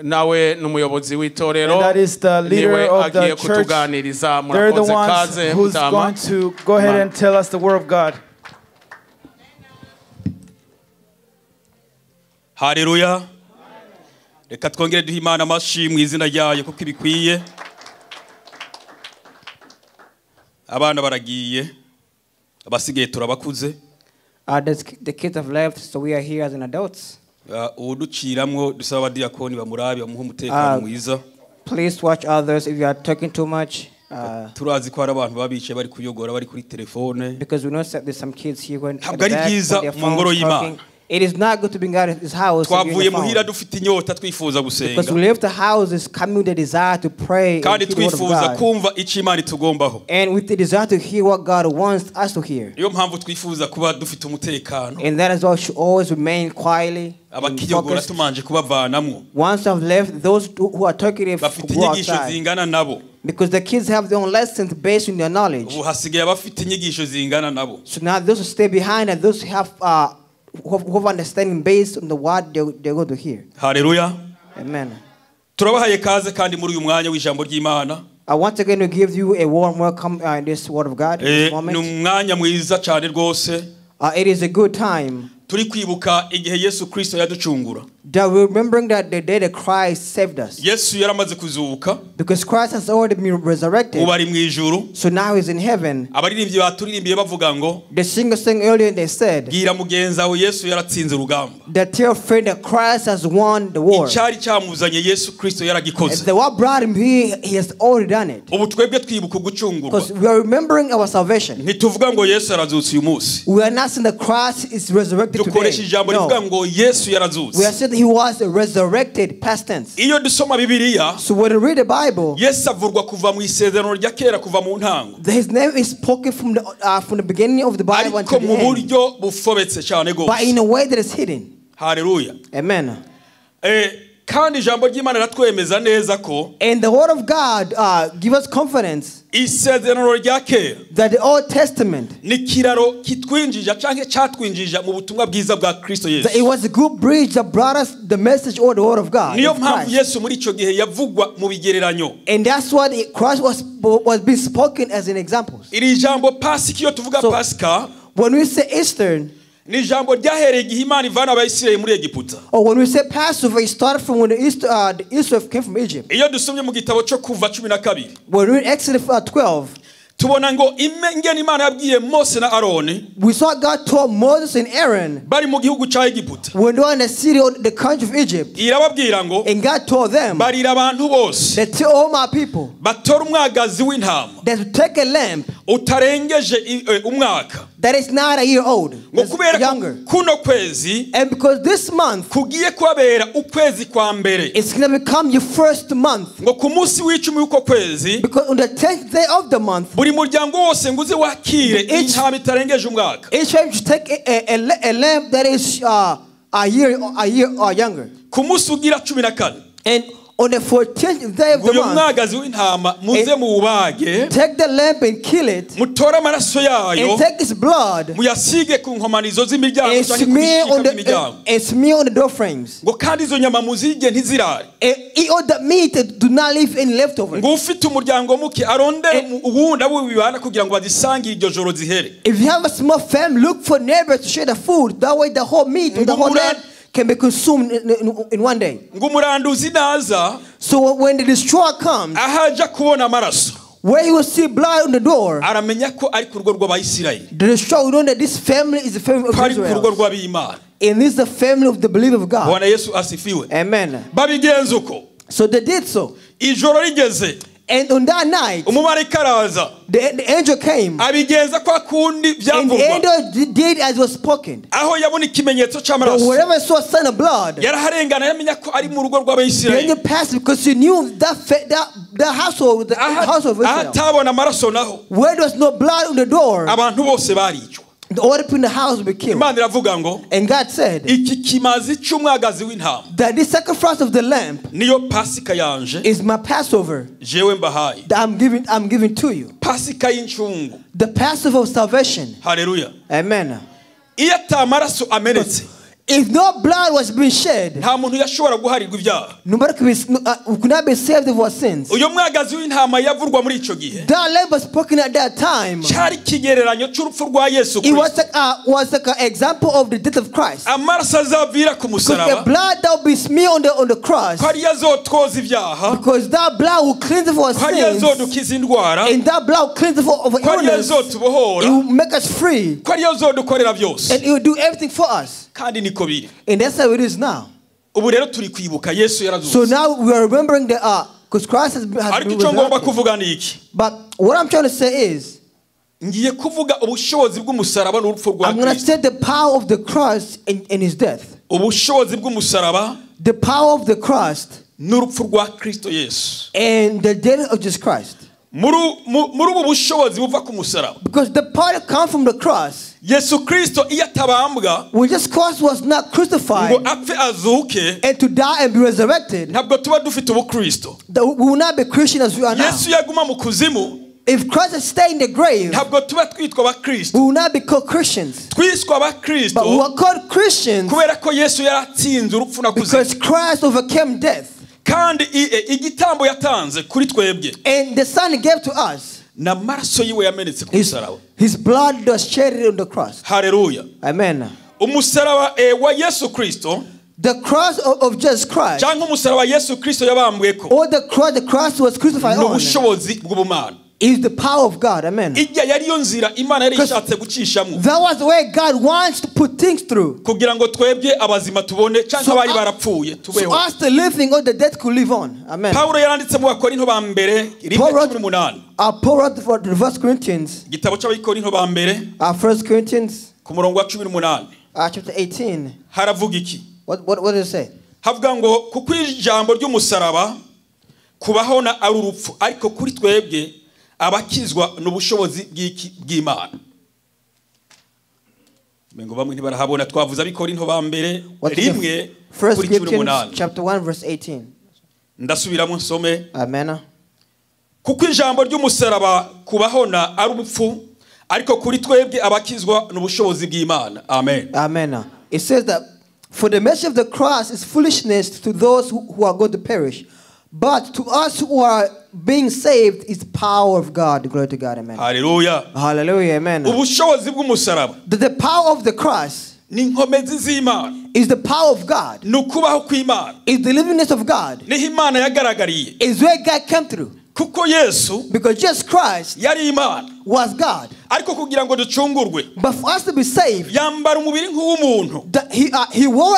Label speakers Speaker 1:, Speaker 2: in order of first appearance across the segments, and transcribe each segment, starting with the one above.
Speaker 1: nawe n'umuyobozi w'itorero,
Speaker 2: and that is the leader of the church. They're the ones who's going to go ahead and tell us the word of God.
Speaker 3: Hallelujah. Reka twongere duhe Imana amashyi mu izina ryayo kuko ibikwiye. Abana baragiye, abasigaye turabakuze.
Speaker 4: The kids have left, so we are here as an adults.
Speaker 3: Uduciramwo dusaba abadiakoni bamurabe bamuha umutekano mwiza.
Speaker 4: Please watch others if you are talking too much.
Speaker 3: Turazi ko hari abantu babicaye bari kuyogora bari kuri telefone.
Speaker 4: Because we know that there's some kids here going
Speaker 3: to the back mu ngoro y'Imana.
Speaker 4: It is not good to be in God's house.
Speaker 3: Twavuye muhira dufite inyota twifuza gusenga.
Speaker 4: Because we left the house is coming with the desire to pray
Speaker 3: kandi twifuza kumva icyo Imana itugombaho.
Speaker 4: And with the desire to hear what God wants us to hear.
Speaker 3: Iyo mpamvu twifuza kuba dufite umutekano.
Speaker 4: And that is why we should always remain quietly.
Speaker 3: Abakiyogora tumanje kubavanamwo.
Speaker 4: Once I've left, those who are talkative
Speaker 3: bafite inyigisho zingana nabo.
Speaker 4: Because the kids have their own lessons based on their knowledge.
Speaker 3: Ubu hasigaye abafite inyigisho zingana nabo.
Speaker 4: So now those who stay behind and those who have who have understanding based on the word they're going to hear.
Speaker 3: Hallelujah.
Speaker 4: Amen.
Speaker 3: Turabahaye kaze kandi muri uyu mwanya w'ijambo ry'Imana.
Speaker 4: I want again to give you a warm welcome in this word of God in this moment.
Speaker 3: Ni umwanya mwiza cyane rwose.
Speaker 4: It is a good time.
Speaker 3: Turi kwibuka igihe Yesu Kristo yaducungura.
Speaker 4: That we're remembering that the day that Christ saved us.
Speaker 3: Yesu yaramaze kuzuka.
Speaker 4: Because Christ has already been resurrected.
Speaker 3: Ubari mu ijuru.
Speaker 4: So now he's in heaven.
Speaker 3: Abaririmbyi baturirimbiye bavuga ngo.
Speaker 4: The singers sang earlier and they said.
Speaker 3: Gira mugenza we Yesu yaratsinze urugamba.
Speaker 4: That tell friend that Christ has won the war.
Speaker 3: Icyari cyamuzanye Yesu Kristo yaragikoze.
Speaker 4: The what brought him here, he has already done it.
Speaker 3: Ubu twebwe twibuka gucungurwa.
Speaker 4: Because we are remembering our salvation.
Speaker 3: Ntituvuga ngo Yesu yarazutse uyu munsi.
Speaker 4: We are not saying that Christ is resurrected today.
Speaker 3: Dukoresha ijambo rivuga ngo Yesu yarazutse.
Speaker 4: We are saying that he was resurrected past tense.
Speaker 3: Iyo dusoma Bibiliya.
Speaker 4: So when we read the Bible,
Speaker 3: Yesu avurwa kuva mu isezerano rya kera kuva mu ntango.
Speaker 4: His name is spoken from the beginning of the Bible until the end.
Speaker 3: Ariko mu buryo bufobetse cyane gose.
Speaker 4: But in a way that is hidden.
Speaker 3: Hallelujah.
Speaker 4: Amen.
Speaker 3: Kandi ijambo ry'Imana ratwemeza neza ko.
Speaker 4: And the word of God give us confidence.
Speaker 3: Isezerano rya kera.
Speaker 4: That the Old Testament.
Speaker 3: Ni kiraro kitwinjija canke cyatwinjija mu butumwa bwiza bwa Kristo Yesu.
Speaker 4: That it was a good bridge that brought us the message or the word of God.
Speaker 3: Niyo mpamvu Yesu muri ico gihe yavugwa mu bigereranyo.
Speaker 4: And that's what Christ was being spoken as an example.
Speaker 3: Iri jambo Pasika iyo tuvuga Pasika.
Speaker 4: When we say Eastern.
Speaker 3: Ni jambo ryahereye igihe Imana ivana abayisirayeli muri Egiputa.
Speaker 4: Or when we say Passover, it started from when the Israel came from Egypt.
Speaker 3: Iyo dusomye mu gitabo cyo kuva 12.
Speaker 4: When we read Exodus 12.
Speaker 3: Tubona ngo ingene Imana yabwiye Mose na Aroni.
Speaker 4: We saw God told Moses and Aaron.
Speaker 3: Bari mu gihugu cya Egiputa.
Speaker 4: When they were in the city of the country of Egypt.
Speaker 3: Irababwira ngo.
Speaker 4: And God told them.
Speaker 3: Barira abantu bose.
Speaker 4: That tell all my people.
Speaker 3: Batora umwagazi w'intama.
Speaker 4: That take a lamb.
Speaker 3: Utarengeje umwaka.
Speaker 4: That is not a year old.
Speaker 3: Younger. Kuno kwezi.
Speaker 4: And because this month.
Speaker 3: Kugiye kwabera ukwezi kwa mbere.
Speaker 4: It's going to become your first month.
Speaker 3: Ngo ku munsi w'icumi w'uko kwezi.
Speaker 4: Because on the 10th day of the month.
Speaker 3: Buri muryango wose nguze wakire intama itarengeje umwaka.
Speaker 4: Each time you take a lamb that is a year or younger.
Speaker 3: Ku munsi ugira 14.
Speaker 4: And on the 14th day of the
Speaker 3: month,
Speaker 4: take the lamb and kill it, and take its blood, and smear on the door frames. And eat all the meat and do not leave any leftovers. If you have a small family, look for neighbors to share the food. That way the whole meat and the whole lamb can be consumed in one day. So when the destroyer comes, where he will see blood on the door, the destroyer will know that this family is the family of Israel. And this is the family of the believer of God. Amen. So they did so. And on that night, the angel came. And the angel did as was spoken. But wherever saw a sign of blood, the angel passed because he knew that household, the household of Israel. Where there was no blood on the door, the order in the house will be killed. And God said that this sacrifice of the lamb is my Passover that I'm giving to you. The Passover of salvation.
Speaker 3: Hallelujah.
Speaker 4: Amen. If no blood was being shed,
Speaker 3: nta muntu yashobora guharirwa ibyaha.
Speaker 4: Nobody could not be saved of our sins.
Speaker 3: Uyo mwagazi w'intama yavurwa muri ico gihe.
Speaker 4: That lamb was spoken at that time.
Speaker 3: Cyari kigereranyo cy'urupfu rwa Yesu
Speaker 4: It
Speaker 3: Kristo.
Speaker 4: was like an example of the death of Christ.
Speaker 3: Amaraso azavira ku musaraba.
Speaker 4: The blood that will be smeared on the cross.
Speaker 3: Kwari yazotwoza ibyaha.
Speaker 4: Because that blood will cleanse us of our sins.
Speaker 3: Kwari yazodukiza indwara.
Speaker 4: And that blood will cleanse us of our illness. It will make us free.
Speaker 3: Kwari yazodukorera byose.
Speaker 4: And it will do everything for us.
Speaker 3: Kandi niko biri.
Speaker 4: And that's how it is now.
Speaker 3: Ubu rero turi kwibuka Yesu yarazutse.
Speaker 4: So now we are remembering the because Christ has been
Speaker 3: resurrected.
Speaker 4: But what I'm trying to say is,
Speaker 3: ngiye kuvuga ubushobozi bw'umusaraba n'urupfu rwa Kristo.
Speaker 4: I'm going to say the power of the cross and his death.
Speaker 3: Ubushobozi bw'umusaraba,
Speaker 4: the power of the cross
Speaker 3: n'urupfu rwa Kristo Yesu.
Speaker 4: And the death of Jesus Christ.
Speaker 3: Muri ubu bushobozi buva ku musaraba.
Speaker 4: Because the power that comes from the cross.
Speaker 3: Yesu Kristo iyo atabambwa,
Speaker 4: when Jesus Christ was not crucified,
Speaker 3: ngo apfe azuke,
Speaker 4: and to die and be resurrected,
Speaker 3: ntabwo tuba dufite ubukristo.
Speaker 4: We will not be Christian as we are now.
Speaker 3: Yesu yaguma mu kuzimu,
Speaker 4: if Christ had stayed in the grave,
Speaker 3: ntabwo tuba twitwa abakristo.
Speaker 4: We will not be called Christians.
Speaker 3: Twiswa abakristo,
Speaker 4: but we are called Christians
Speaker 3: kubera ko Yesu yaratsinze urupfu na kuzimu.
Speaker 4: Because Christ overcame death.
Speaker 3: Kandi igitambo yatanze kuri twebwe.
Speaker 4: And the Son he gave to us.
Speaker 3: Na maraso yiwe yamenetse ku musaraba.
Speaker 4: His blood was shed on the cross.
Speaker 3: Hallelujah.
Speaker 4: Amen.
Speaker 3: Umusaraba wa Yesu Kristo,
Speaker 4: the cross of Jesus Christ,
Speaker 3: cyangwa umusaraba Yesu Kristo yabambweko,
Speaker 4: or the cross was crucified on,
Speaker 3: n'ubushobozi bw'ubumana,
Speaker 4: is the power of God. Amen.
Speaker 3: Ijya yari yo nzira Imana yari ishatse gucishamo.
Speaker 4: That was the way God wants to put things through.
Speaker 3: Kugira ngo twebwe abazima tubone cyangwa abari barapfuye tubeho.
Speaker 4: So us the living or the dead could live on. Amen.
Speaker 3: Paulo yaranditse mu Bakorinto ba mbere 1:18.
Speaker 4: Paul wrote for the 1 Corinthians.
Speaker 3: Igitabo cy'Abakorinto ba mbere
Speaker 4: 1 Corinthians
Speaker 3: ku murongo wa 18.
Speaker 4: Chapter 18.
Speaker 3: Haravuga iki?
Speaker 4: What does it say?
Speaker 3: Havuga ngo kuko ijambo ry'umusaraba kubahona ari urupfu, ariko kuri twebwe abakizwa n'ubushobozi bw'Imana. Mengo bamwe ntibarahabona twavuze Abakorinto ba mbere 1:18.
Speaker 4: Chapter 1 verse 18.
Speaker 3: Ndasubiramo nsome.
Speaker 4: Amen.
Speaker 3: Kuko ijambo ry'umusaraba kubahona ari urupfu, ariko kuri twebwe abakizwa n'ubushobozi bw'Imana. Amen.
Speaker 4: Amen. It says that for the message of the cross is foolishness to those who are going to perish, but to us who are being saved is power of God. Glory to God. Amen.
Speaker 3: Hallelujah.
Speaker 4: Hallelujah. Amen.
Speaker 3: Ubushobozi bw'umusaraba,
Speaker 4: the power of the cross
Speaker 3: n'inkomezi z'Imana,
Speaker 4: is the power of God.
Speaker 3: Nukubaho kw'Imana,
Speaker 4: is the livingness of God.
Speaker 3: Niho Imana yagaragariye,
Speaker 4: is where God came through.
Speaker 3: Kuko Yesu,
Speaker 4: because Jesus Christ
Speaker 3: yari Imana,
Speaker 4: was God.
Speaker 3: Ariko kugira ngo ducungurwe,
Speaker 4: but for us to be saved,
Speaker 3: yambara umubiri nk'uw'umuntu.
Speaker 4: He wore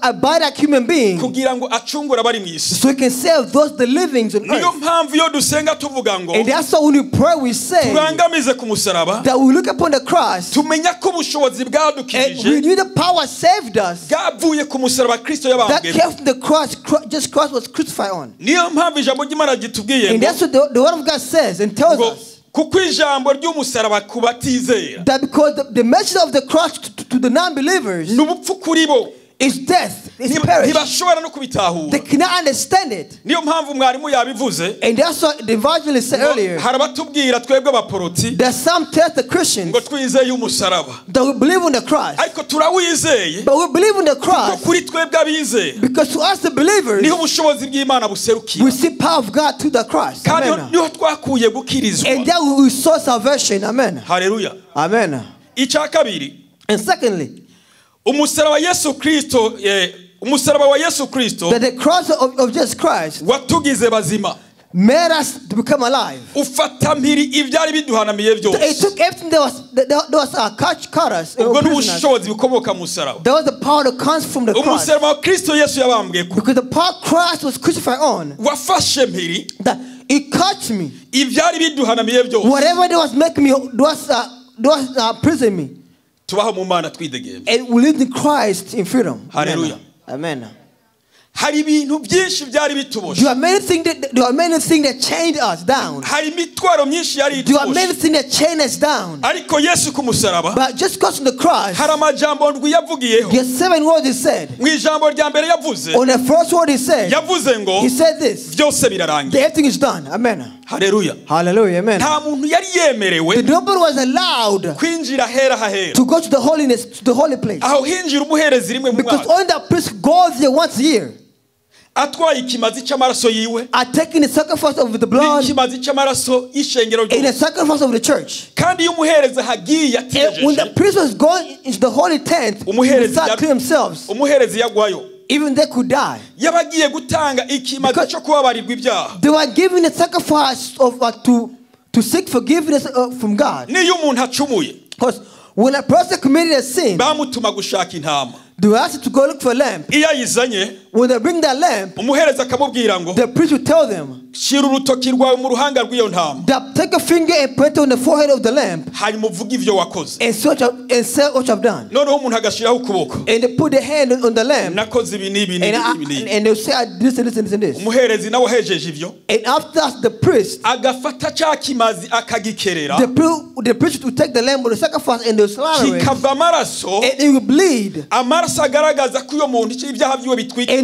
Speaker 4: a body like human being.
Speaker 3: Kugira ngo acungure abari mu isi.
Speaker 4: So he can save those the living on earth.
Speaker 3: Niyo mpamvu iyo dusenga tuvuga ngo,
Speaker 4: and that's why when we pray we say,
Speaker 3: turangamize ku musaraba,
Speaker 4: that we look upon the cross.
Speaker 3: Tumenya ko ubushobozi bwadukijije.
Speaker 4: We knew the power saved us.
Speaker 3: Bwavuye ku musaraba Kristo yabambwe.
Speaker 4: That came from the cross just Christ was crucified on.
Speaker 3: Niyo mpamvu ijambo ry'Imana gitubwiye ngo,
Speaker 4: and that's what the word of God says and tells us.
Speaker 3: Kuko ijambo ry'umusaraba kubatizera,
Speaker 4: that because the message of the cross to the non-believers
Speaker 3: n'ubupfu kuri bo,
Speaker 4: is death, is perish.
Speaker 3: Ntibashobora no kubitahura.
Speaker 4: They cannot understand it.
Speaker 3: Niyo mpamvu mwarimu yabivuze.
Speaker 4: And that's what the evangelist said earlier.
Speaker 3: Harabatubwira twebwe abaporoti,
Speaker 4: that some tell the Christians
Speaker 3: ngo twizeye umusaraba,
Speaker 4: that we believe in the cross.
Speaker 3: Ariko turawizeye,
Speaker 4: but we believe in the cross.
Speaker 3: Kuri twebwe abizeye,
Speaker 4: because to us the believers,
Speaker 3: niho ubushobozi bw'Imana buserukira.
Speaker 4: we see power of God to the cross.
Speaker 3: Kandi niho twakuye gukirizwa.
Speaker 4: And that we saw salvation. Amen.
Speaker 3: Hallelujah.
Speaker 4: Amen.
Speaker 3: Icya kabiri.
Speaker 4: And secondly,
Speaker 3: umusaraba wa Yesu Kristo, umusaraba wa Yesu Kristo,
Speaker 4: that the cross of Jesus Christ
Speaker 3: watugize bazima,
Speaker 4: made us to become alive.
Speaker 3: Ufata mpiri ibyari biduhanamiye byose.
Speaker 4: It took everything that was caught us.
Speaker 3: Ubwo n'ubushobozi bukomoka mu musaraba.
Speaker 4: There was the power that comes from the cross.
Speaker 3: Umusaraba wa Kristo Yesu yabambweko,
Speaker 4: because the power Christ was crucified on,
Speaker 3: wafashe mpiri,
Speaker 4: that it caught me.
Speaker 3: Ibyari biduhanamiye byose.
Speaker 4: Whatever that was making me, was prison me.
Speaker 3: Tubaho mu Mana twidegembye.
Speaker 4: And we live in Christ in freedom.
Speaker 3: Hallelujah.
Speaker 4: Amen.
Speaker 3: Hari ibintu byinshi byari bituboshe.
Speaker 4: There are many things that chained us down.
Speaker 3: Hari imitwaro myinshi yari ituboshe.
Speaker 4: There are many things that chained us down.
Speaker 3: Ariko Yesu ku musaraba,
Speaker 4: but just because of the cross,
Speaker 3: hari amajambo ndwi yavugiyeho.
Speaker 4: There are 7 words he said.
Speaker 3: Mu ijambo rya mbere yavuze,
Speaker 4: on the first word he said,
Speaker 3: yavuze ngo,
Speaker 4: he said this,
Speaker 3: byose birarangiye.
Speaker 4: everything is done. Amen.
Speaker 3: Hallelujah.
Speaker 4: Hallelujah. Amen.
Speaker 3: Nobody
Speaker 4: was allowed to go to the holiness, to the holy place. Because only the priest goes there once a year. Are taking the sacrifice of the blood in the sacrifice of the church. And when the priest was going into the holy tent, they start to themselves. Even they could die. They were giving a sacrifice of to seek forgiveness from God. Because when a person committed a sin, they were asked to go look for a lamp. When they bring that lamp, the priest will tell them, take a finger and put it on the forehead of the lamp and say what you have done. And they put their hand on the lamp and they'll say, I did this and this and this. And after that, the priest will take the lamb of the sacrifice and they'll slaughter it, and it will bleed.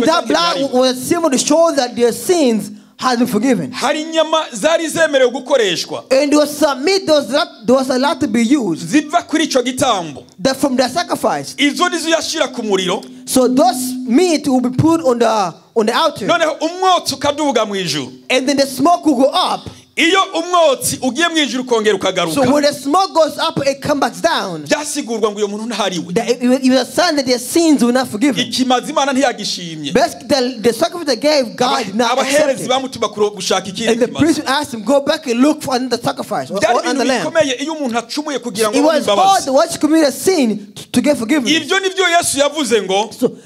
Speaker 4: And that blood was a symbol to show that their sins had been forgiven. And there was some meat that was allowed to be used that from the sacrifice. So those meat will be put on the altar. And then the smoke will go up. So when the smoke goes up, it comes back down. It was a sign that their sins were not forgiven. The sacrifice they gave, God did not accept it. And the priest asked him, go back and look for another sacrifice or another lamb. It was hard to watch commit a sin to get forgiveness. So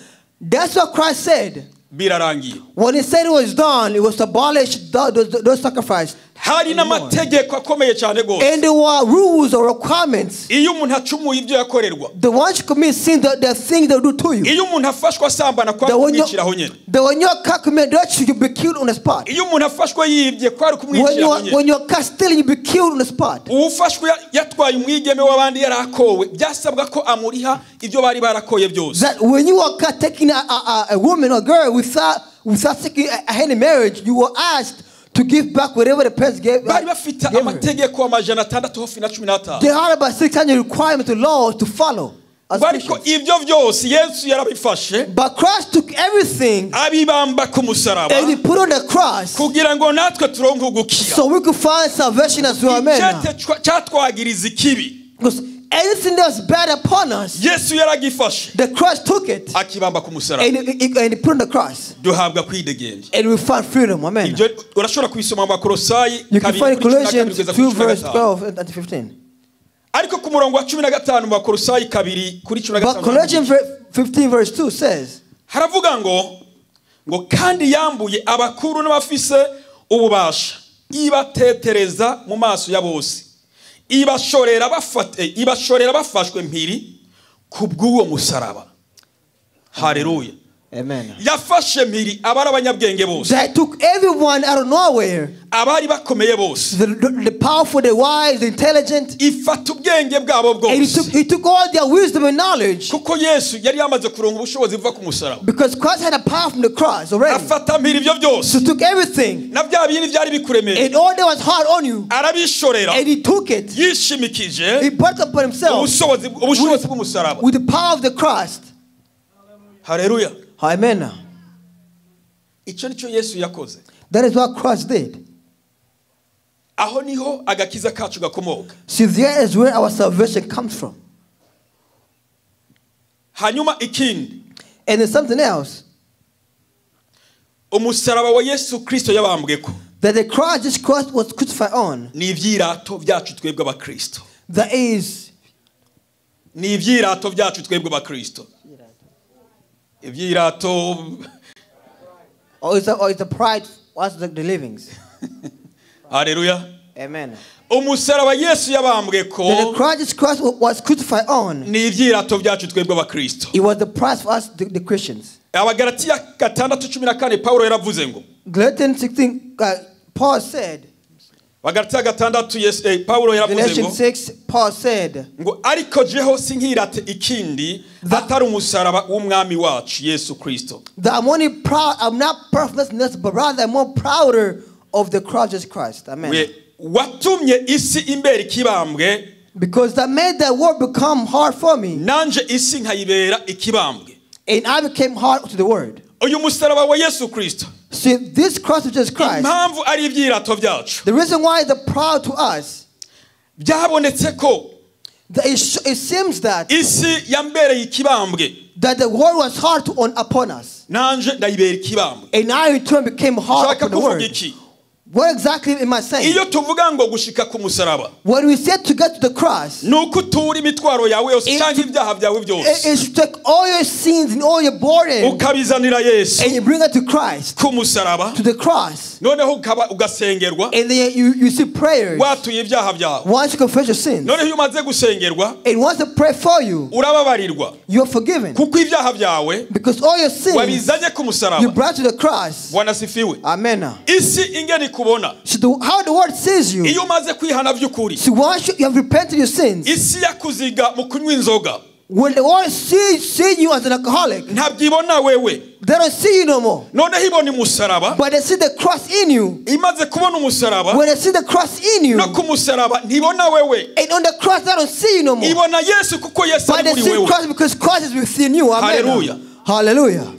Speaker 4: that's what Christ said. When he said it was done, it was to abolish those sacrifices. And there were rules or requirements. The ones who commit sin, the things they do to you. When you're caught committing adultery, you'll be killed on the spot. When you're caught stealing, you'll be killed on the spot. That when you are caught taking a woman or girl without seeking a hand in marriage, you were asked to give back whatever the parents gave her. They had about 600 requirements of laws to follow. But Christ took everything and he put on the cross so we could find salvation as well. Amen. Because anything that was bad upon us, the Christ took it and he put on the cross. And we find freedom. Amen. You can find Colossians 2 verse 12 and 15. But Colossians 15 verse 2 says, kandi yambuye abakuru n'abafise ububasha ibatetereza mu maso ya bose ibashorera bafashwe mpiri kubw'uwo musaraba. Hallelujah. Amen. Yafashe mpiri abari abanyabwenge bose. That took everyone out of nowhere. Abari bakomeye bose. The powerful, the wise, the intelligent. Ifata ubwenge bwabo bwose. And he took all their wisdom and knowledge. Kuko Yesu yari yamaze kuronka ubushobozi buva ku musaraba. Because Christ had a power from the cross already. Afata mpiri ibyo byose. So he took everything. Na bya bindi byari bikuremeye. And all that was hard on you. Arabishorera. And he took it. Yishimikije. He brought upon himself. Ubushobozi bw'umusaraba. With the power of the cross. Hallelujah. Amen. That is what Christ did. See, there is where our salvation comes from. And there's something else. That the cross Jesus Christ was crucified on. That is. Or it's the pride was the livings. Hallelujah. Amen. The Christ was crucified on. It was the price for us, the Christians. Galatians 16, Paul said. Galatians 6, Paul said, that I'm not proud of nothing, but rather I'm more prouder of the cross of Christ. Amen.
Speaker 3: watumye isi imbere ikibambwe,
Speaker 4: because that made the world become hard for me,
Speaker 3: nanje isi nkayibera ikibambwe,
Speaker 4: and I became hard to the world.
Speaker 3: Uyu musaraba wa Yesu Kristo,
Speaker 4: see, this cross of Jesus Christ,
Speaker 3: impamvu ari ibyirato byacu,
Speaker 4: the reason why it's proud to us,
Speaker 3: byabonetse ko
Speaker 4: it seems that
Speaker 3: isi yambereye ikibambwe,
Speaker 4: that the world was hard upon us,
Speaker 3: nanje ndayibera ikibambwe,
Speaker 4: and I in turn became hard upon the world. What exactly am I saying?
Speaker 3: Iyo tuvuga ngo gushika ku musaraba,
Speaker 4: when we said to get to the cross,
Speaker 3: nuko utura imitwaro yawe yose cyangwa ibyaha byawe byose,
Speaker 4: is to take all your sins and all your burden,
Speaker 3: ukabizanira Yesu,
Speaker 4: and you bring it to Christ,
Speaker 3: ku musaraba,
Speaker 4: to the cross,
Speaker 3: noneho ugasengerwa,
Speaker 4: and then you see prayers,
Speaker 3: watuye ibyaha byawe,
Speaker 4: once you confess your sins,
Speaker 3: noneho iyo umaze gusengerwa,
Speaker 4: and once I pray for you,
Speaker 3: urababarirwa,
Speaker 4: you are forgiven,
Speaker 3: kuko ibyaha byawe,
Speaker 4: because all your sins
Speaker 3: wabizanye ku musaraba,
Speaker 4: you brought to the cross.
Speaker 3: Wanasifiwe.
Speaker 4: Amen.
Speaker 3: Isi ingeni kubona,
Speaker 4: so how the world sees you,
Speaker 3: iyo umaze kwihana by'ukuri,
Speaker 4: so once you have repented your sins,
Speaker 3: isi yakuziga mu kunywa inzoga,
Speaker 4: when the world sees you as an alcoholic,
Speaker 3: ntabyibona wewe,
Speaker 4: they don't see you no more,
Speaker 3: noneho ibona umusaraba,
Speaker 4: but they see the cross in you.
Speaker 3: imaze kubona umusaraba,
Speaker 4: when they see the cross in you,
Speaker 3: no ku musaraba ntibona wewe,
Speaker 4: and on the cross they don't see you no more,
Speaker 3: ibona Yesu kuko Yesu
Speaker 4: but they
Speaker 3: ari muri
Speaker 4: see
Speaker 3: wewe.
Speaker 4: Christ because Christ is within you. Amen.
Speaker 3: Hallelujah.
Speaker 4: Hallelujah.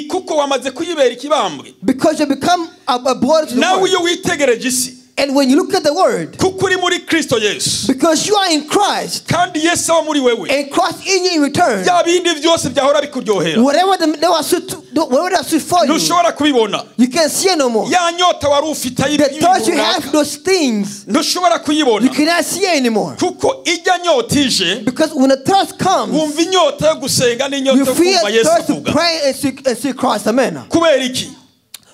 Speaker 3: Kuko wamaze kuyibera ikibambwe,
Speaker 4: because you become a border to the
Speaker 3: nawe
Speaker 4: world.
Speaker 3: iyo witegereje isi,
Speaker 4: and when you look at the word,
Speaker 3: kuko uri muri Kristo Yesu,
Speaker 4: because you are in Christ,
Speaker 3: kandi Yesu aba muri wewe,
Speaker 4: and Christ in you in return,
Speaker 3: bya bindi byose byahora bikuryohera,
Speaker 4: whatever they were sweet for you,
Speaker 3: ntushobora kubibona,
Speaker 4: you can't see it no more.
Speaker 3: ya nyota wari ufite
Speaker 4: the thoughts you have, those things,
Speaker 3: ntushobora kuyibona,
Speaker 4: you cannot see it anymore,
Speaker 3: kuko ijya nyota ije,
Speaker 4: because when the thirst comes,
Speaker 3: wumva inyota yo gusenga n'inyota
Speaker 4: you
Speaker 3: yo
Speaker 4: feel
Speaker 3: kumva
Speaker 4: a
Speaker 3: Yesu
Speaker 4: thirst to
Speaker 3: avuga.
Speaker 4: pray and see Christ. Amen.
Speaker 3: Kubera iki?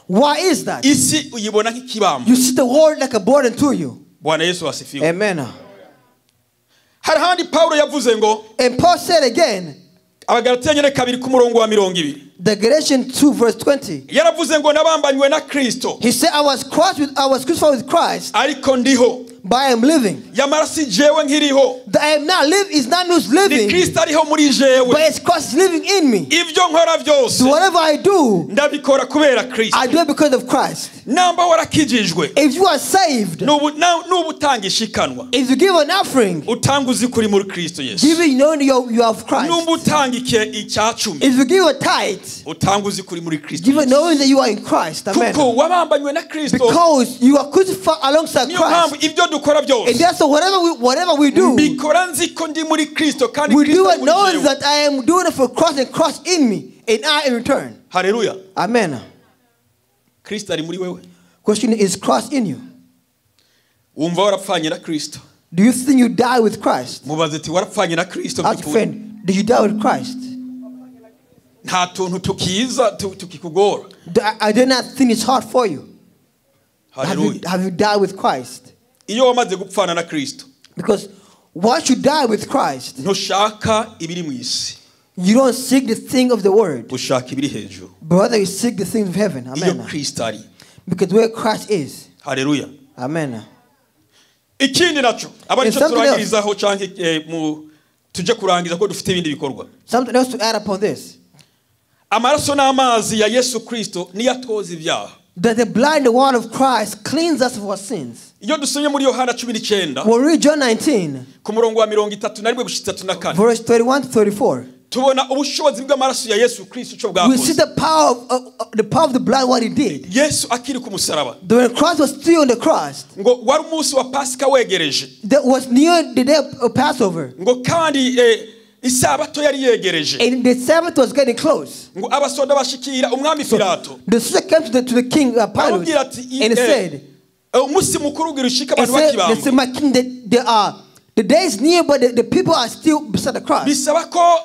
Speaker 4: Why is that?
Speaker 3: Isi uyibona nk'ikibambwe.
Speaker 4: You see the world like a burden to you.
Speaker 3: Bwana Yesu asifiwe.
Speaker 4: Amen.
Speaker 3: Hari handi Paulo yavuze ngo,
Speaker 4: and Paul said again,
Speaker 3: Abagalatiya nyene 2 ku murongo wa 20,
Speaker 4: the Galatians 2 verse 20,
Speaker 3: yaravuze ngo nabambanywe na Kristo,
Speaker 4: he said I was crucified with Christ,
Speaker 3: ariko ndiho,
Speaker 4: but I am living.
Speaker 3: yamara si jewe nkiriho,
Speaker 4: that I am not live is not who's living,
Speaker 3: ni Kristo ariho muri jewe,
Speaker 4: but it's Christ living in me.
Speaker 3: Ibyo nkora byose,
Speaker 4: so whatever I do,
Speaker 3: ndabikora kubera Kristo.
Speaker 4: I do it because of Christ.
Speaker 3: Namba warakijijwe,
Speaker 4: if you are saved,
Speaker 3: nubu utanga ishikanwa,
Speaker 4: if you give an offering,
Speaker 3: utanga uzi kuri muri Kristo Yesu,
Speaker 4: giving knowing you have Christ,
Speaker 3: nubu utanga icyacumi,
Speaker 4: if you give a tithe,
Speaker 3: utanga uzi kuri muri Kristo,
Speaker 4: give knowing that you are in Christ. Amen.
Speaker 3: Kuko wabambanywe na Kristo,
Speaker 4: because you are crucified alongside Christ.
Speaker 3: Ibyo dukora byose,
Speaker 4: and that's whatever we do,
Speaker 3: bikora nzi ko ndi muri Kristo, kandi
Speaker 4: we do
Speaker 3: Kristo
Speaker 4: it knowing that I am doing it for Christ and Christ in me, and I in return.
Speaker 3: Hallelujah.
Speaker 4: Amen.
Speaker 3: Kristo ari muri wewe.
Speaker 4: Question is Christ in you?
Speaker 3: Wumva warapfanye na Kristo?
Speaker 4: Do you think you die with Christ?
Speaker 3: Mubaze ati warapfanye na Kristo?
Speaker 4: Ask friend, did you die with Christ?
Speaker 3: Nta tuntu tukiza tukikugora.
Speaker 4: I do not think it's hard for you.
Speaker 3: Hallelujah.
Speaker 4: Have you died with Christ?
Speaker 3: Iyo wamaze gupfana na Kristo,
Speaker 4: because once you die with Christ,
Speaker 3: ntushaka ibiri mu isi,
Speaker 4: you don't seek the thing of the world,
Speaker 3: ushaka ibiri hejuru,
Speaker 4: but rather you seek the things of heaven. Amen.
Speaker 3: Iyo Kristo ari,
Speaker 4: because where Christ is.
Speaker 3: Hallelujah.
Speaker 4: Amen.
Speaker 3: Ikindi naco abari cyo turangirizaho canke tuje kurangiza ko dufite ibindi bikorwa.
Speaker 4: Something else to add upon this.
Speaker 3: Amaraso n'amazi ya Yesu Kristo niyo atoza ibyaha.
Speaker 4: That the blood and the water of Christ cleans us of our sins.
Speaker 3: Iyo dusomye muri Yohana 19,
Speaker 4: we'll read John 19,
Speaker 3: ku murongo wa 31
Speaker 4: verse 31 to 34.
Speaker 3: Tubona ubushobozi bw'amaraso ya Yesu Kristo cyo bwakoze.
Speaker 4: We see the power of the blood, what he did.
Speaker 3: Yesu akiri ku musaraba,
Speaker 4: when Christ was still on the cross,
Speaker 3: ngo wari umunsi wa Pasika wegereje,
Speaker 4: that was near the day of Passover,
Speaker 3: ngo kandi isabato yari yegereje,
Speaker 4: and the Sabbath was getting close.
Speaker 3: Ngo abasoda bashikira umwami Pilato,
Speaker 4: the soldier came to the king Pilate, and he said,
Speaker 3: umunsi mukuru ugirushika abantu bakibamba,
Speaker 4: the day is near, but the people are still beside the cross.
Speaker 3: Bisaba ko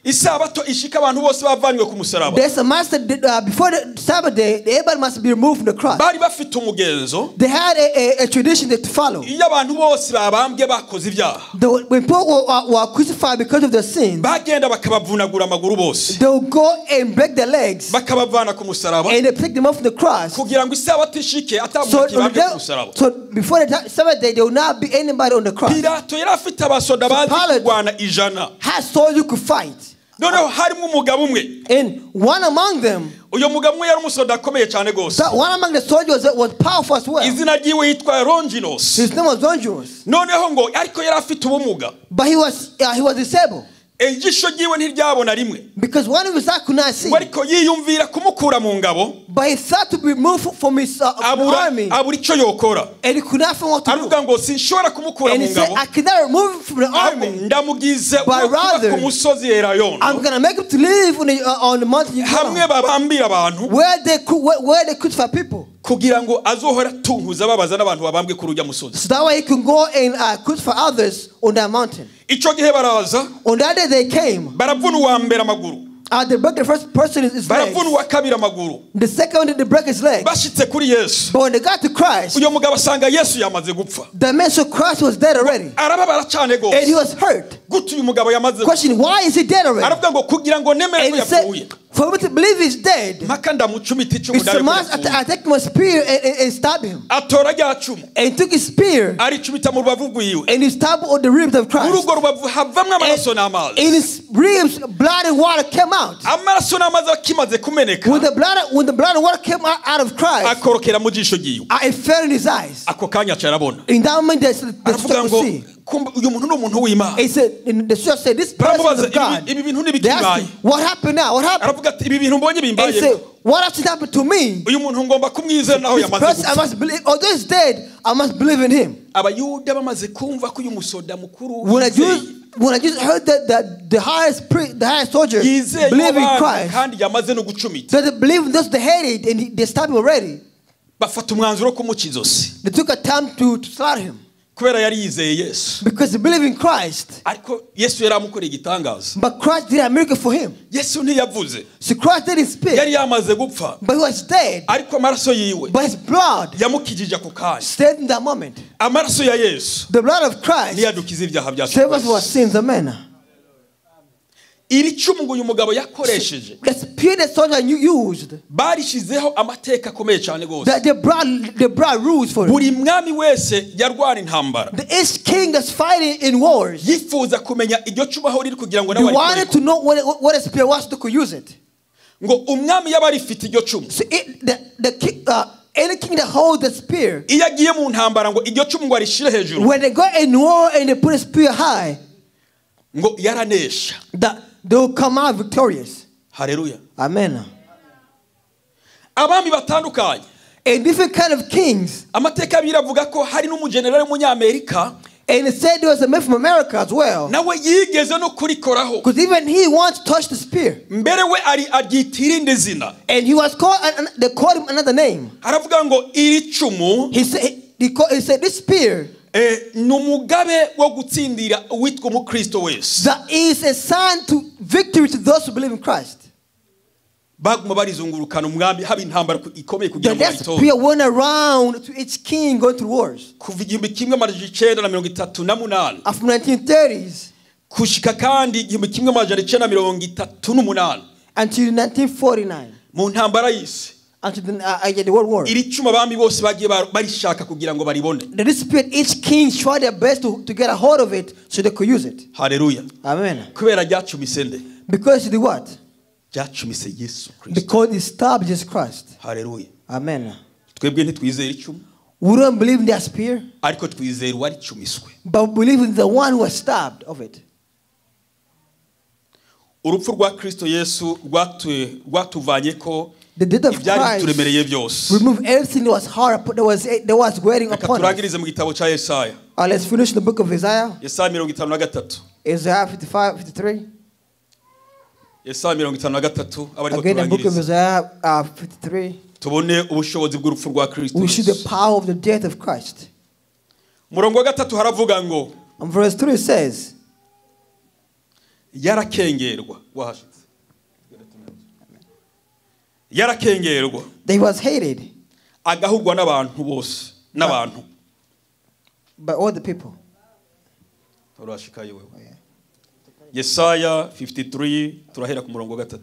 Speaker 3: isabato ishika abantu bose bavanywe ku musaraba.
Speaker 4: There's a master before the Sabbath day, everybody must be removed from the cross.
Speaker 3: Bari bafite umugenzo,
Speaker 4: they had a tradition to follow.
Speaker 3: Iyo abantu bose babambye bakoze ibyaha,
Speaker 4: when people were crucified because of their sins,
Speaker 3: bagenda bakabavunagura amaguru bose,
Speaker 4: they would go and break their legs,
Speaker 3: bakabavana ku musaraba,
Speaker 4: and they pick them up from the cross,
Speaker 3: kugira ngo isabato ishike atamuntu kibambye ku musaraba.
Speaker 4: So before the Sabbath day, there will not be anybody on the cross.
Speaker 3: Pilato yari afite abasoda bazi kurwana ijana,
Speaker 4: had soldiers who could fight. And one among them, one among the soldiers was powerful as well. His name was Longinus. But he was disabled. Because one of his eyes could not see. But he thought to be removed from his army. And he could not find what to do. And he said, I cannot remove him from the army. But rather, I'm going to make him to live on the mountain where they crucify people. So that way he can go and crucify others on that mountain. On that day they came. They broke the first person his legs. The second one they broke his legs. But when they got to Christ, the man saw Christ was dead already. And he was hurt. Question, why is he dead already? And he said, for me to believe he's dead, it's a must I take my spear and stab him. And he took his spear and he stabbed on the ribs of Christ. And in his ribs, blood and water came out. When the blood and water came out of Christ, it fell in his eyes. In that moment, they see. He said, the church said, this person is of God. They asked him, what happened now? What happened? And he said, what has happened to me? This person, I must believe, although he's dead, I must believe in him. When I just heard that the highest soldier believe in Christ, that they believe in those they hated and they stabbed him already. They took a time to slaughter him. Because he believed in Christ. But Christ did a miracle for him. So Christ didn't speak. But he was dead. But his blood stayed in that moment. The blood of Christ saved us from our sins. Amen. The spear that soldier used, the blood rules for it. Each king that's fighting in wars, he wanted to know what a spear was to use it. So any king that holds the spear, when they go in war and they put a spear high, they will come out victorious.
Speaker 3: Hallelujah.
Speaker 4: Amen. A different kind of kings. And it said there was a man from America as well. Because even he once touched the spear. And he was called, they called him another name. He said this spear, that is a sign to victory to those who believe in Christ. The spear went around to each king going through wars. From 1930s until 1949. Until the World War. This spirit, each king tried their best to get a hold of it so they could use it.
Speaker 3: Hallelujah.
Speaker 4: Amen. Because the what? Because it stabbed Jesus Christ.
Speaker 3: Hallelujah.
Speaker 4: Amen. We don't believe in their spear, but we believe in the one who was stabbed of it. The death of Christ removed everything that was hard, that was waiting upon us. Let's finish the book of Isaiah. Isaiah 55, 53. Again, the book of Isaiah 53. We see the power of the death of Christ. And verse 3 says, that he was hated by all the people.
Speaker 3: Yesaya 53 turahera ku murongo wa 3.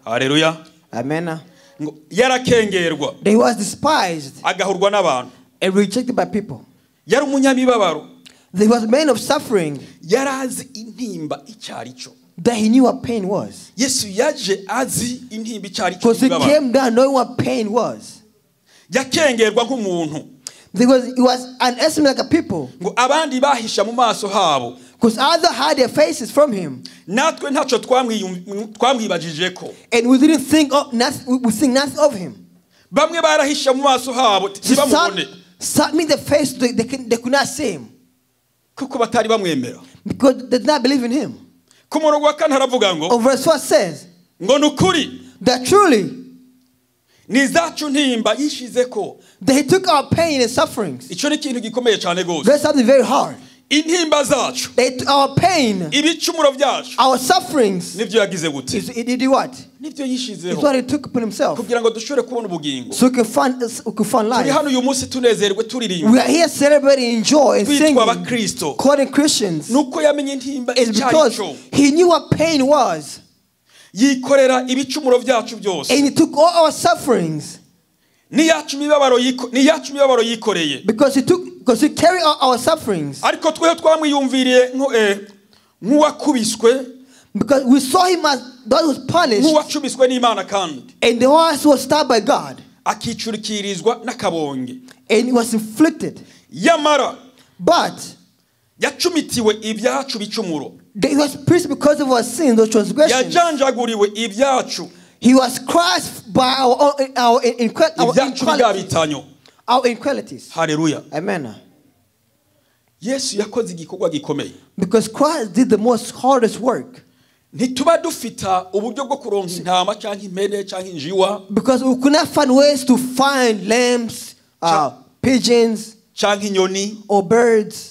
Speaker 3: Hallelujah.
Speaker 4: Amen.
Speaker 3: Yarakengerwa.
Speaker 4: He was despised
Speaker 3: agahurwa n'abantu
Speaker 4: and rejected by people.
Speaker 3: Yari umunyamibabaro.
Speaker 4: He was a man of suffering.
Speaker 3: Yarazi intimba icyarico.
Speaker 4: that he knew what pain was.
Speaker 3: Yesu yaje azi intimba icari
Speaker 4: Because he came down knowing what pain was.
Speaker 3: Yakengerwa nk'umuntu.
Speaker 4: Because it was an estimate like a people.
Speaker 3: Ngo abandi bahisha mu maso habo.
Speaker 4: Because others hide their faces from him.
Speaker 3: Natwe ntaco twamwibajijeko.
Speaker 4: And we didn't think of nothing. We think nothing of him.
Speaker 3: Bamwe barahisha mu maso habo ntibamubone.
Speaker 4: Submit the face they could not see him.
Speaker 3: Kuko batari bamwemera.
Speaker 4: Because they did not believe in him.
Speaker 3: Ku murongo wa 4 haravuga ngo.
Speaker 4: Verse 4 says.
Speaker 3: Ngo nukuri.
Speaker 4: That truly.
Speaker 3: Nizacu ntimba yishizeko.
Speaker 4: That he took our pain and sufferings.
Speaker 3: Ico ni ikintu gikomeye cyane gose.
Speaker 4: That's something very hard.
Speaker 3: Intimba zacu.
Speaker 4: Our pain.
Speaker 3: Ibicumuro byacu.
Speaker 4: Our sufferings.
Speaker 3: Nivyo yagize gute?
Speaker 4: He did what?
Speaker 3: Nivyo yishizeho.
Speaker 4: It's what he took upon himself.
Speaker 3: Kugira ngo dushobore kubona ubugingo.
Speaker 4: So we can find life.
Speaker 3: Turi hano uyu munsi tunezerwe turirimba.
Speaker 4: We are here celebrating, enjoy, and singing.
Speaker 3: Twitwa abakristo.
Speaker 4: Calling Christians.
Speaker 3: Nuko yamenye intimba
Speaker 4: it's because he knew what pain was.
Speaker 3: Yikorera ibicumuro byacu byose.
Speaker 4: And he took all our sufferings.
Speaker 3: Niyacu mibabaro yikoreye.
Speaker 4: Because he carried our sufferings.
Speaker 3: Ariko tweho twamwiyumviriye nk'uwakubiswe.
Speaker 4: Because we saw him as God was punished.
Speaker 3: Nk'uwacubiswe n'Imana kandi.
Speaker 4: And the one who was stabbed by God.
Speaker 3: Akicurikirizwa n'akabonge.
Speaker 4: And he was inflicted.
Speaker 3: Yamara.
Speaker 4: But
Speaker 3: yacumitiwe ibyacu bicumuro.
Speaker 4: He was pierced because of our sins, those transgressions.
Speaker 3: Yajanjaguriwe ibyacu.
Speaker 4: He was crushed by our inequalities.
Speaker 3: Hallelujah.
Speaker 4: Amen.
Speaker 3: Yesu yakoze igikorwa gikomeye.
Speaker 4: Because Christ did the most hardest work.
Speaker 3: Ntituba dufita uburyo bwo kuronka intama cyangwa impene cyangwa injiwa.
Speaker 4: Because we could not find ways to find lambs, pigeons,
Speaker 3: cyangwa inyoni,
Speaker 4: or birds.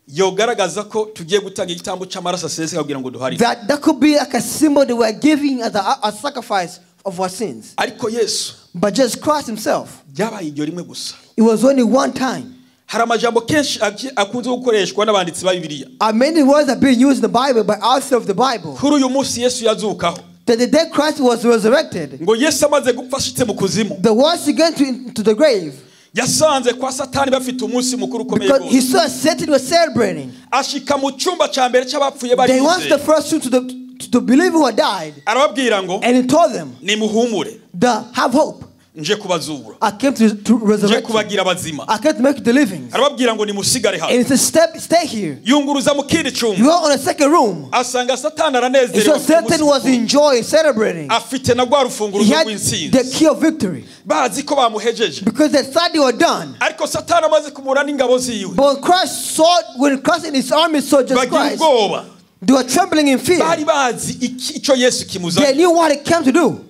Speaker 3: Yogaragaza ko tugiye gutanga igitambo cy'amaraso aseseka kugira ngo duharire.
Speaker 4: That could be like a symbol that we are giving as a sacrifice of our sins.
Speaker 3: Ariko Yesu.
Speaker 4: But just Christ himself.
Speaker 3: Byabaye iryo rimwe gusa.
Speaker 4: It was only one time.
Speaker 3: Hari amajambo kenshi akunze gukoreshwa n'abanditsi ba Bibiliya.
Speaker 4: Many words are being used in the Bible by authors of the Bible.
Speaker 3: Kuri uyu munsi Yesu yazukaho.
Speaker 4: That the day Christ was resurrected.
Speaker 3: Ngo Yesu amaze gupfa ashitse mu kuzimu.
Speaker 4: The once he went into the grave.
Speaker 3: Yasanze kwa Satani bafite umunsi mukuru ukomeye
Speaker 4: gose. Because he saw Satan was celebrating.
Speaker 3: Ashika mu cyumba cya mbere cy'abapfuye bari.
Speaker 4: They wants the first to the believer who had died.
Speaker 3: Arababwira ngo.
Speaker 4: And he told them.
Speaker 3: Nimuhumure.
Speaker 4: Have hope.
Speaker 3: Nje kubazura.
Speaker 4: I came to resurrect.
Speaker 3: Nje kubagira abazima.
Speaker 4: I came to make the living.
Speaker 3: Arababwira ngo nimusigare hano.
Speaker 4: And it's a stay here.
Speaker 3: Yunguruza mu kindi cyumba.
Speaker 4: You are on a second room.
Speaker 3: Asanga Satani aranezerewe.
Speaker 4: So Satan was enjoying, celebrating.
Speaker 3: Afite na gwa rufunguruzo rw'intsinzi.
Speaker 4: The key of victory.
Speaker 3: Bazi ko bamuhejeje.
Speaker 4: Because they thought they were done.
Speaker 3: Ariko Satani amaze kumura n'ingabo ziwe.
Speaker 4: But when Christ and his army saw just Christ, they were trembling in fear.
Speaker 3: Bari bazi icyo Yesu kimuzanye.
Speaker 4: They knew what he came to do.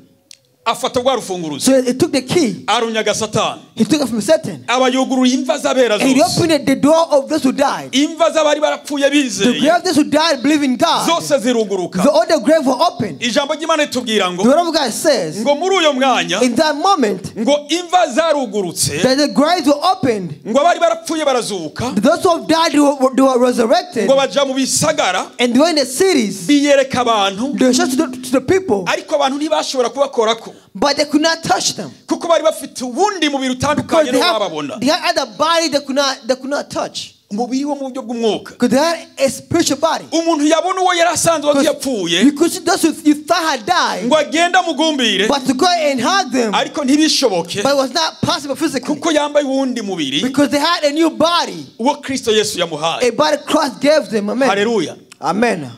Speaker 3: Afata gwa rufunguruzo.
Speaker 4: So he took the key.
Speaker 3: Arunyaga Satani.
Speaker 4: He took it from Satan.
Speaker 3: Abayuguru imva zabera zose.
Speaker 4: And he opened the door of those who died.
Speaker 3: Imva zabari barapfuye bizeye.
Speaker 4: The grave of those who died believing in God.
Speaker 3: Zose ziruguruka.
Speaker 4: The other grave were opened.
Speaker 3: Ijambo ry'Imana litubwira ngo.
Speaker 4: The word of God says.
Speaker 3: Ngo muri uyo mwanya.
Speaker 4: In that moment.
Speaker 3: Ngo imva zarugurutse.
Speaker 4: That the graves were opened.
Speaker 3: Ngo abari barapfuye barazuka.
Speaker 4: Those who died they were resurrected.
Speaker 3: Ngo baja mu bisagara.
Speaker 4: And they were in the cities.
Speaker 3: Biyereka abantu.
Speaker 4: They showed to the people.
Speaker 3: Ariko abantu ntibashobora kubakorako.
Speaker 4: But they could not touch them.
Speaker 3: Kuko bari bafite ubundi mubiri utandukanye no bababona.
Speaker 4: They had other body they could not touch.
Speaker 3: Umubiri wo mu buryo bw'umwuka.
Speaker 4: Because they had a spiritual body.
Speaker 3: Umuntu yabona uwo yari asanzwe yapfuye.
Speaker 4: Because those you thought had died.
Speaker 3: Ngo agenda mugumbire.
Speaker 4: But to go and hug them.
Speaker 3: Ariko ntibishoboke.
Speaker 4: But it was not possible physically.
Speaker 3: Kuko yambaye uwundi mubiri.
Speaker 4: Because they had a new body.
Speaker 3: Uwo Kristo Yesu yamuhaye.
Speaker 4: A body Christ gave them. Amen.
Speaker 3: Hallelujah.
Speaker 4: Amen.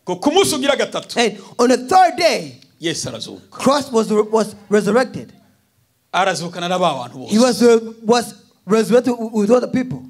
Speaker 3: Ko kumunsi ugira gatatu.
Speaker 4: And on the third day.
Speaker 3: Yesu arazuka.
Speaker 4: Christ was resurrected.
Speaker 3: Arazukana n'abantu bose.
Speaker 4: He was resurrected with other people.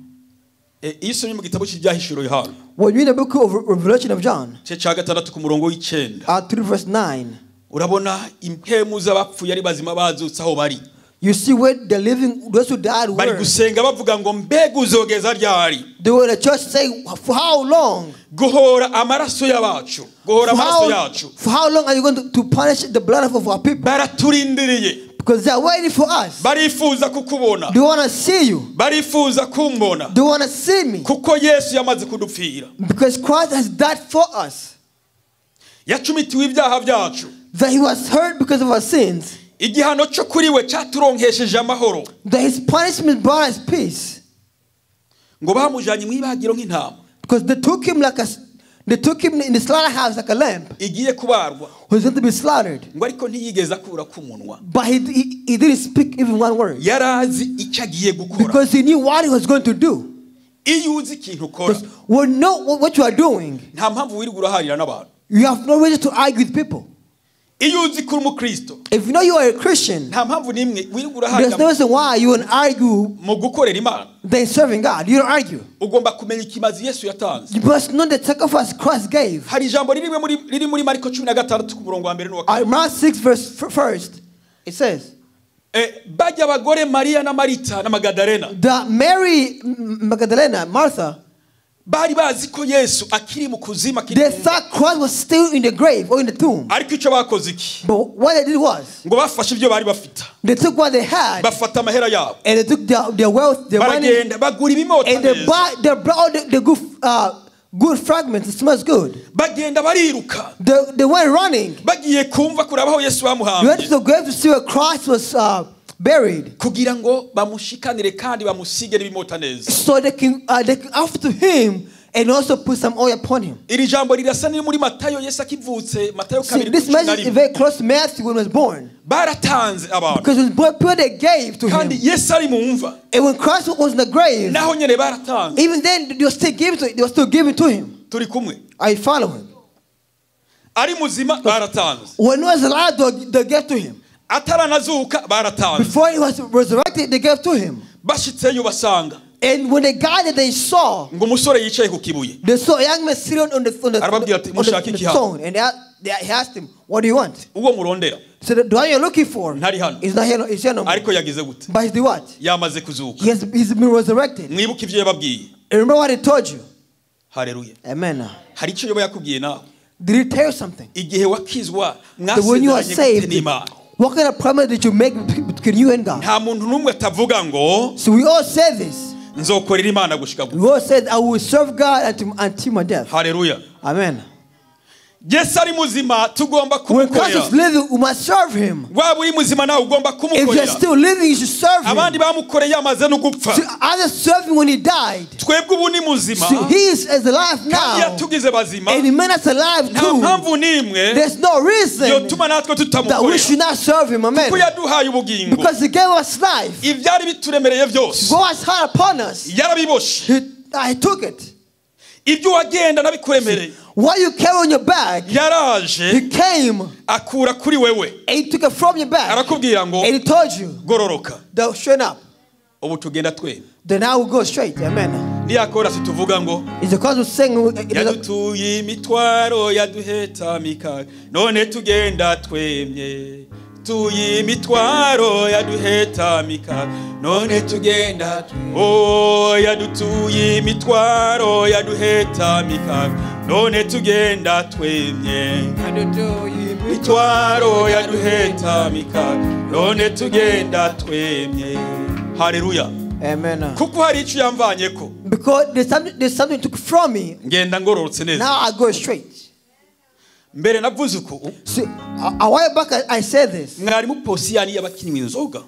Speaker 3: Iyo mu gitabo cy'ibyahishuro Yohana.
Speaker 4: When you read the book of Revelation of John.
Speaker 3: Cya gatandatu ku murongo w'9.
Speaker 4: 3 verse 9.
Speaker 3: Urabona impemu z'abapfuye ari bazima bazutse aho bari.
Speaker 4: You see where the living, those who died were.
Speaker 3: Bari gusenga bavuga ngo mbega uzogeza ryari.
Speaker 4: They were the church saying, for how long?
Speaker 3: Guhora amaraso y'abacu. Guhora amaraso yacu.
Speaker 4: For how long are you going to punish the blood of our people?
Speaker 3: Baraturindiriye.
Speaker 4: Because they are waiting for us.
Speaker 3: Barifuza kukubona.
Speaker 4: They want to see you.
Speaker 3: Barifuza kumbona.
Speaker 4: They want to see me.
Speaker 3: Kuko Yesu yamaze kudupfira.
Speaker 4: Because Christ has died for us.
Speaker 3: Yacumitiwe ibyaha byacu.
Speaker 4: That he was hurt because of our sins.
Speaker 3: Igihano cyo kuri we cyaturonkesheje amahoro.
Speaker 4: That his punishment brought us peace.
Speaker 3: Ngo bamujanye mu ibagiro nk'intama.
Speaker 4: Because they took him like They took him in the slaughterhouse like a lamb.
Speaker 3: Igiye kubarwa.
Speaker 4: Who was going to be slaughtered.
Speaker 3: Ngo ariko ntiyigeze akura ku munwa.
Speaker 4: But he didn't speak even one word.
Speaker 3: Yarazi icyo agiye gukora.
Speaker 4: Because he knew what he was going to do.
Speaker 3: Iyo uzi ikintu ukora.
Speaker 4: When you know what you are doing,
Speaker 3: nta mpamvu wirirwa uraharira n'abantu.
Speaker 4: You have no reason to argue with people.
Speaker 3: Iyo uzi ko uri umukristo.
Speaker 4: If you know you are a Christian,
Speaker 3: nta mpamvu nimwe wirirwa uraharira.
Speaker 4: There's no reason why you would argue.
Speaker 3: Mu gukorera Imana.
Speaker 4: They're serving God. You don't argue.
Speaker 3: Ugomba kumenya ikimazi Yesu yatanze.
Speaker 4: You must know the sacrifice Christ gave.
Speaker 3: Hari ijambo riri muri Mariko 16 ku murongo wa mbere n'uwa kabiri.
Speaker 4: Mark 6 verse 1. It says,
Speaker 3: bajya abagore Maria na Marita na Magdalena.
Speaker 4: That Mary, Magdalena, Martha,
Speaker 3: bari bazi ko Yesu akiri mu kuzima akiri.
Speaker 4: They thought Christ was still in the grave or in the tomb.
Speaker 3: Ariko icyo bakoze iki?
Speaker 4: But what they did was,
Speaker 3: ngo bafashe ibyo bari bafita.
Speaker 4: They took what they had.
Speaker 3: Bafata amahera yabo.
Speaker 4: And they took their wealth, their money.
Speaker 3: Baragenda bagura ibimota.
Speaker 4: And they brought all the good fragments. It smells good.
Speaker 3: Bagenda bariruka.
Speaker 4: They went running.
Speaker 3: Bagiye kumva kurabaho Yesu bamuhambye.
Speaker 4: You went to the grave to see where Christ was buried.
Speaker 3: Kugira ngo bamushikanire kandi bamusige n'ibimota neza.
Speaker 4: So they can offer to him and also put some oil upon him.
Speaker 3: Iri jambo rirasa ni muri Matayo Yesu akivutse Matayo 2:11.
Speaker 4: This message is very close to Matthew when he was born.
Speaker 3: Baratanze abantu.
Speaker 4: Because when he was born, people they gave to him.
Speaker 3: Kandi Yesu ari mu mva.
Speaker 4: And when Christ was in the grave,
Speaker 3: naho nyene baratanze.
Speaker 4: Even then they were still giving to him.
Speaker 3: Turi kumwe.
Speaker 4: I follow him.
Speaker 3: Ari muzima baratanze.
Speaker 4: When he was alive, they gave to him.
Speaker 3: Ataranazuka baratanze.
Speaker 4: Before he was resurrected, they gave to him.
Speaker 3: Bashitseyo basanga.
Speaker 4: And when they got there, they saw.
Speaker 3: Ngo umusore yicaye ku kibuye.
Speaker 4: They saw a young man sitting on the stone, and they asked him, "What do you want?"
Speaker 3: Uwo murondera.
Speaker 4: So the one you're looking for
Speaker 3: ntari hano.
Speaker 4: Is not here. Is here no more.
Speaker 3: Ariko yagize gute?
Speaker 4: But he's the what?
Speaker 3: Yamaze kuzuka.
Speaker 4: He's been resurrected.
Speaker 3: Mwibuke ivyo yababwiye.
Speaker 4: Remember what he told you.
Speaker 3: Hallelujah.
Speaker 4: Amen.
Speaker 3: Hari icyo yoba yakubwiye nawe.
Speaker 4: Did he tell you something?
Speaker 3: Igihe wakizwa
Speaker 4: when you are saved, what kind of promise did you make between you and God?
Speaker 3: Nta muntu numwe atavuga ngo.
Speaker 4: So we all say this.
Speaker 3: Nzokorera Imana gushika gute.
Speaker 4: We all said, I will serve God until my death.
Speaker 3: Hallelujah.
Speaker 4: Amen.
Speaker 3: Yesu ari muzima tugomba kumukorera.
Speaker 4: When Christ is living, we must serve him.
Speaker 3: Waba uri muzima nawe ugomba kumukorera.
Speaker 4: If you're still living, you should serve him.
Speaker 3: Abandi bamukoreye amaze no gupfa.
Speaker 4: Others served him when he died.
Speaker 3: Twebwe ubu ni muzima.
Speaker 4: He is alive now.
Speaker 3: Kandi yatugize bazima.
Speaker 4: And he made us alive
Speaker 3: nta
Speaker 4: too.
Speaker 3: mpamvu nimwe.
Speaker 4: There's no reason
Speaker 3: yotuma natwe tutamukorera.
Speaker 4: that we should not serve him. Amen.
Speaker 3: Kuko yaduhaye ubugingo.
Speaker 4: Because he gave us life.
Speaker 3: Ibyari bituremereye byose.
Speaker 4: God has hard upon us.
Speaker 3: Yarabiboshe.
Speaker 4: I took it.
Speaker 3: Ibyo wagenda nabikuremereye.
Speaker 4: What you carry on your back,
Speaker 3: yaraje.
Speaker 4: He came.
Speaker 3: Akura kuri wewe.
Speaker 4: And he took it from your back.
Speaker 3: Arakubwira ngo.
Speaker 4: And he told you.
Speaker 3: Gororoka.
Speaker 4: They'll straighten up.
Speaker 3: Ubu tugenda twe.
Speaker 4: Then I will go straight. Amen.
Speaker 3: Niyakora situvuga ngo.
Speaker 4: It's because we sing.
Speaker 3: Yadutuye imitwaro yaduheta mikaga. None tugenda twemye. Tuyi mitwaro yaduheta mikaga. None tugenda twemye. Oh yadutuye imitwaro yaduheta mikaga. None tugenda twemye. Mitwaro yaduheta mikaga. None tugenda twemye. Hallelujah.
Speaker 4: Amen.
Speaker 3: Kuko hari icyo yamvanyeko.
Speaker 4: Because there's something took from me.
Speaker 3: Ngenda ngororotse neza.
Speaker 4: Now I go straight.
Speaker 3: Mbere navuze uko.
Speaker 4: See, a while back I said this.
Speaker 3: Mwari mu posiyani y'abakinywa inzoga.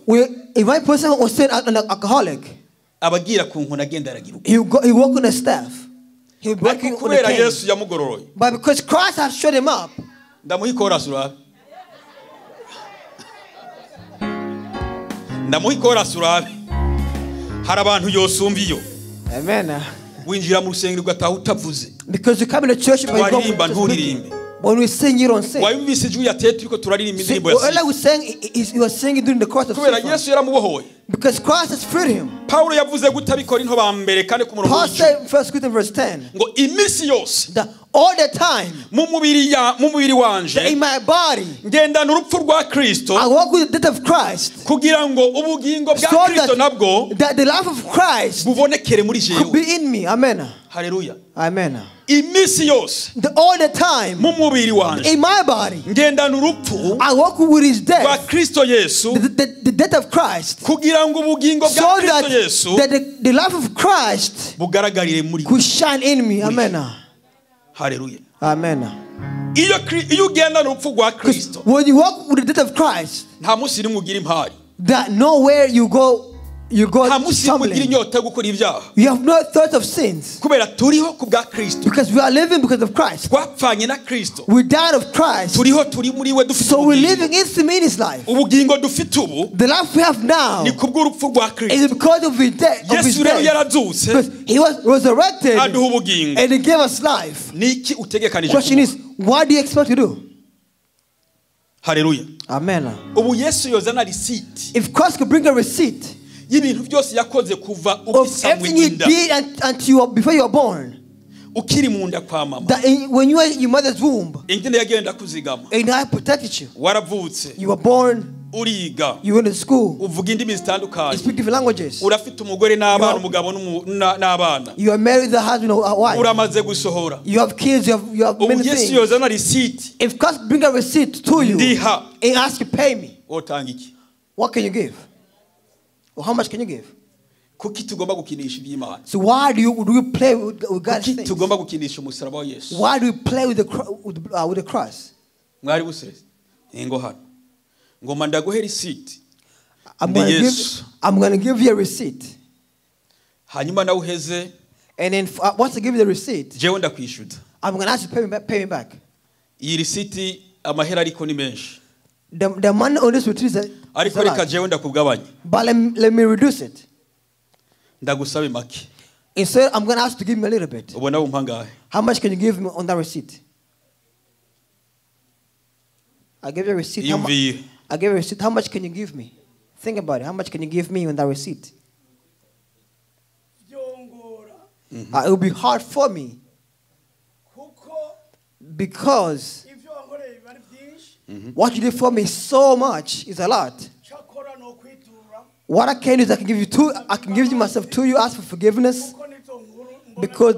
Speaker 4: If my person was still an alcoholic,
Speaker 3: abagira ku nkona agenda aragira.
Speaker 4: He walk on the staff. He working on the cane.
Speaker 3: Yesu yamugororoye.
Speaker 4: But because Christ has shut him up.
Speaker 3: Ndamuha chorus urabe. Ndamuha chorus urabe. Hari abantu yosumviyo.
Speaker 4: Amen.
Speaker 3: Winjira mu rusengero ugataha utavuze.
Speaker 4: Because you come in the church but you
Speaker 3: don't.
Speaker 4: When we sing, you don't sing.
Speaker 3: Wayumvise ijwi yateye turiko turaririmba indirimbo
Speaker 4: yasi. All we sang, he was singing during the course of
Speaker 3: song. Kubera Yesu yaramubohoye.
Speaker 4: Because Christ has freed him.
Speaker 3: Paulo yavuze gutabikora into ba mbere kandi ku murongo.
Speaker 4: Paul said in 1 Corinthians verse 10.
Speaker 3: Ngo imisi yose.
Speaker 4: All the time.
Speaker 3: Mu mubiri wanje.
Speaker 4: In my body.
Speaker 3: Ngendana urupfu rwa Kristo.
Speaker 4: I walk with the death of Christ.
Speaker 3: Kugira ngo ubugingo bwa Kristo nabwo.
Speaker 4: That the life of Christ
Speaker 3: bubonekere muri jewe.
Speaker 4: Could be in me. Amen.
Speaker 3: Hallelujah.
Speaker 4: Amen.
Speaker 3: Imisi yose.
Speaker 4: All the time.
Speaker 3: Mu mubiri wanje.
Speaker 4: In my body.
Speaker 3: Ngendana urupfu.
Speaker 4: I walk with his death.
Speaker 3: Rwa Kristo Yesu.
Speaker 4: The death of Christ.
Speaker 3: Kugira ngo ubugingo bwa Kristo Yesu.
Speaker 4: That the life of Christ
Speaker 3: bugaragarire muri.
Speaker 4: Could shine in me. Amen.
Speaker 3: Hallelujah.
Speaker 4: Amen.
Speaker 3: Iyo ugenda n'urupfu rwa Kristo.
Speaker 4: When you walk with the death of Christ.
Speaker 3: Nta musi nimwe ugira impari.
Speaker 4: That nowhere you go you go stumbling. You have no thought of sins. Because we are living because of Christ. We died of Christ. So we're living in His life. The life we have now is because of His death. Because He was resurrected and He gave us life. The question is, what do you expect to do?
Speaker 3: Hallelujah.
Speaker 4: Amen.
Speaker 3: If
Speaker 4: Christ could bring a receipt of everything He did until before you were born, that when you were in your mother's womb, and I protected you. You were born. You went to school. You speak different languages. You are married with a husband or a wife. You have kids. You have many things. If God brings a receipt to you and asks you, pay me, what can you give? Or how much can you give? So why do you play with God's things? Why do you play with the cross?
Speaker 3: I'm
Speaker 4: going to give you a receipt. And then once I give you the receipt, I'm going to ask you to pay me back. The money on this receipt is a lot. But let me reduce it. Instead, I'm going to ask you to give me a little bit. How much can you give me on that receipt? I gave you a receipt. I gave you a receipt. How much can you give me? Think about it. How much can you give me on that receipt? It will be hard for me. Because what you did for me so much is a lot. What I can do is I can give you myself to you, ask for forgiveness. Because